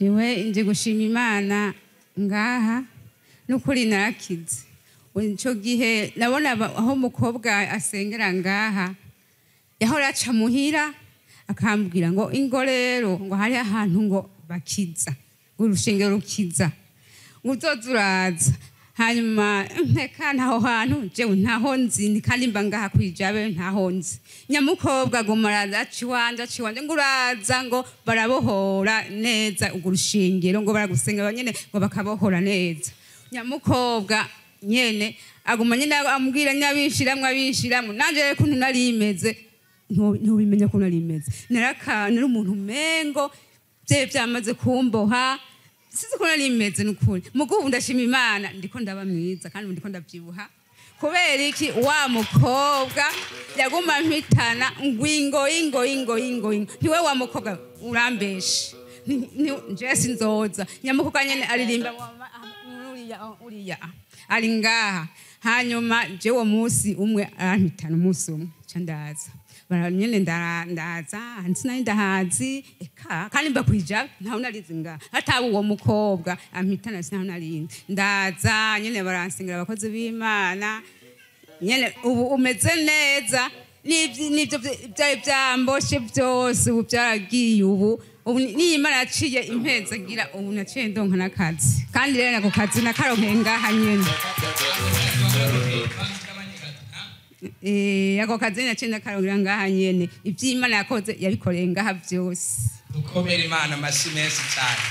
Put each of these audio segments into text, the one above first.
Jewe nje gushima Imana ngaha n'ukuri narakize. Ico gihe nabona aho umukobwa asengera ngaha yahora aca muhira akambwira ngo ingo rero ngo hari ahantu ngo bakiza, ngo urushengero rukiza, ngo uzoza uraza. Hanyuma nteka ntaho hantu jewe ntaho nzi, kandi mba ngaha kwijabe ntaho nzi. Nyamukobwa aguma araza aca iwanje, aca iwanje, ngo uraza ngo barabohora neza urwo rushengero, ngo baragusenga nyene ngo bakabohora neza. Nyamukobwa nyene aguma nyene ambwira nyabishiramwe abishiramwe, nanje rero ukuntu nari meze ntubimenya ukuntu nari meze. Nari umuntu umengo vye vyamaze kumboha, sinzi ukuntu nari meze n'ukuri. Muga ubu ndashima Imana, ndiko ndaba mwiza kandi ndiko ndavyibuha. Kubera iki? Wa mukobwa yaguma mpitana ngwingo ingo ingo ingo ingo, ntiwe wa mukobwa urambeshe, nje sinzoza. Nyamukobwa nyene aririmba uriya uriya ari ngaha. Hanyuma je uwo musi umwe arampitana, umunsi umwe nca ndaza. Bara nyene ndaza, sinari ndahazi, eka kandi mba kwija ntaho narizi ngaha, hataba uwo mukobwa ampitana sinaho narinzi. Ndaza nyene baransengera abakozi b'Imana nyene, ubu umeze neza, n'ivyo vyari vyamboshe vyose ubu vyaragiye. Ubu niyo Imana yaciye impeza ngira ubu naciye ndonka n'akazi, kandi rero nako kazi nakaronkeye ngaha nyene. Ako kazi naciye ndakaronkera ngaha nyene. Ivyo Imana yakoze yabikoreye ngaha vyose. Dukomere Imana amashyi menshi cyane.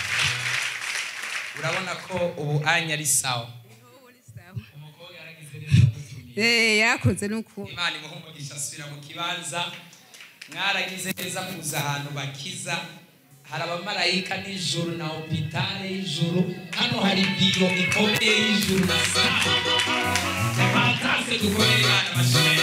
Urabona ko ubu anya ari sawa. Umukobwa yaragize neza gutumira. Yarakoze n'ukuri. Imana imuhe umugisha, asubira mu kibanza. Mwaragize neza kuza ahantu bakiza. Hari abamarayika n'ijuru na hopitale y'ijuru. Hano hari biro ikomeye y'ijuru na sawa. Fantastic, dukomere Imana amashyi menshi.